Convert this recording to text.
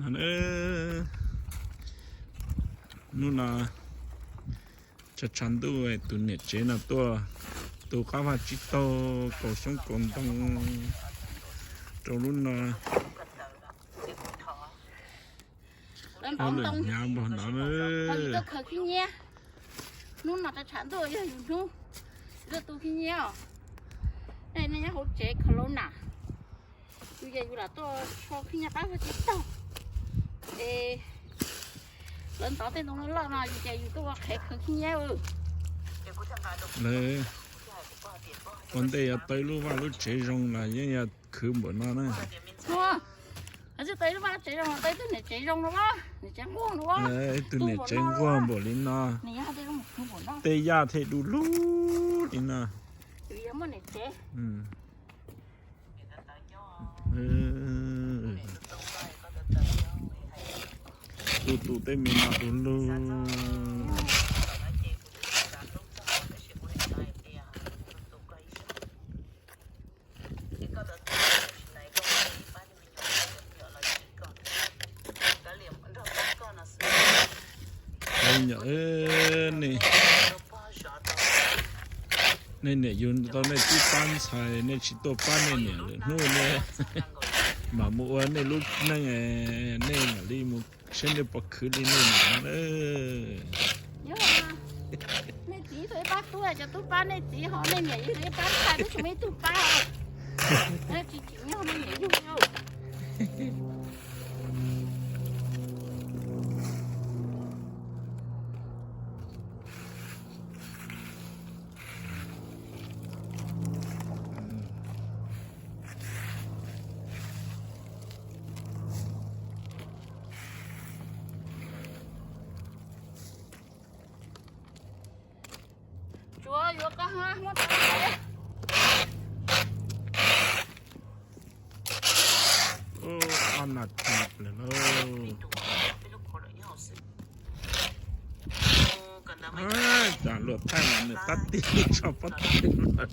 Hnub no tshav tshav ntuj, tus niam tsev no tuaj tu qab vaj tsib taug kaus xyoob kaus ntoo rau lub no. Lawv ntov ntoo, hnyav npaum no. Tuaj khaws khib nyiab. Hnub no tshav tshav ntuj yog yus hnub, yus tuaj tu khib nyiab os. Nej nyob hauv tsev khaws lauj na. Yus ces yus lam tuaj tso khib nyiab qab vaj tsib taug. Es lawv ntov tej ntoo loj loj no yus ces yus tuaj ua qhev khaws khib nyiab. Lawv ua ntej yuav tau ib lub vaj lub tsev zoo los yeej yog khwv npaum no na. Tau ib lub vaj tsev zoo, tau ib tug niam tsev zoo no, niam tsev nquag no, ib tug niam tsev nquag npaum li no. Tej yaj thiaj du lug li no. Tu tu tej me no du lug. Nyom, nej niam yug tau nej tib pab ntxhais, nej tsis tuaj pab nej niam lwm hnub nej mam mus ua nej lub neej, nej mam li mus saib nej puas khwv li nej niam no. Nej txiv tau ib pab tub, cov tub pab nej txiv ho nej niam yug tau ib pab ntxhais, twb tsis muaj ib tug pab. Tsis tsim nyog nej niam yug. Tsuav yuav qab hab muab tau. Ob nas this lawm lauj. Cas luag thaij mas nws tab tig tso pob tw no rau.